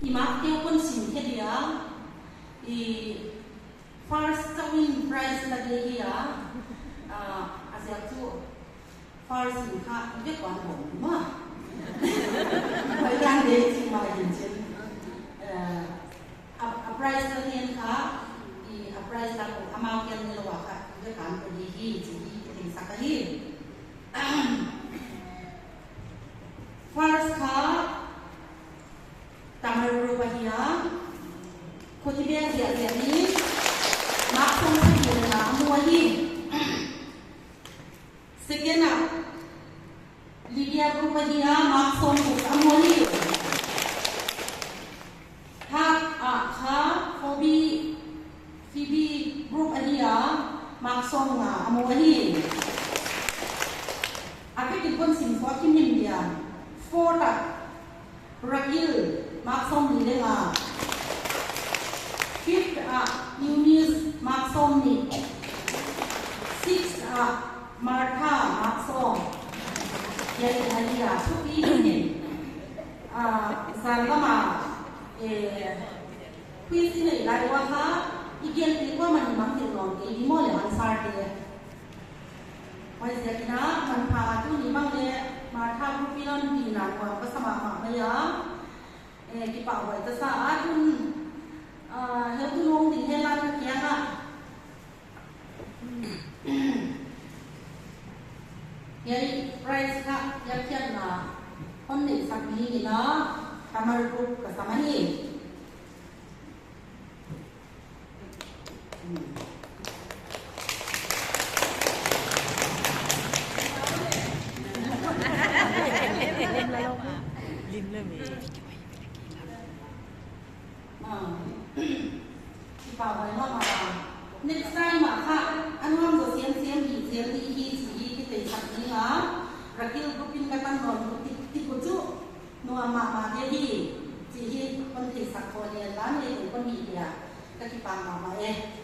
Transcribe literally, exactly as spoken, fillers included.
I mark te kon sim khe dia, i first chauh in prize la ding hi a, ah, a ziak chu first in kha i vek kuan bawm maw. Hoih dan deuh chih mah in chin. Eh, a, a prize la ding kha, i a prize la ko amau kiang ni lo a kha, i vek kuan ko ding hi, chih hi, i theisak ahi. First kha, Tamar Group ahi a, khuti bek ziahziah in mark sawm sagih a mu ahi. Second a, Lydia Group ahi a, mark sawmguk a mu ahi. Third a kha, Phoebe, Phoebe Group ahi a, mark sawmnga a mu ahi. A kha kin kon sim khawm kim him dia. Fourth a, Rakil, mark sawmnih leh nga. Fifth a, Eunice, mark sawmnih. Sixth a, Martha, mark sawm. Hiai ahi a, thupi hi. Ah, zan lama, eh, quiz i neih lai ua kha, i gen te kuamah in mang thei nawn kei di maw leh answer te. Huaiziakin a, manpha a tuni bang leh Martha Group in hon pi in a kuang ka sa mahmah mai a. Eh, kipahhuai ka sa a, tun, ah, heutu lawng ding hen la ka kiang a. Hiai prize kha, hiai khiatna hon neihsak mi in a, Tamar Group ka sa mai hi. Ah. Kipahhuai mahmah. Next time ah kha, a nuam zaw siamsiam hi zel ding hi chih hi kitheisak ding a. Rakil Group in ka tan nawn uh tik tik uh chu nuam mahmah deuh hi chih hi kon theisak khawm lel lai leh kon hih dia. Ka kipak mahmah e.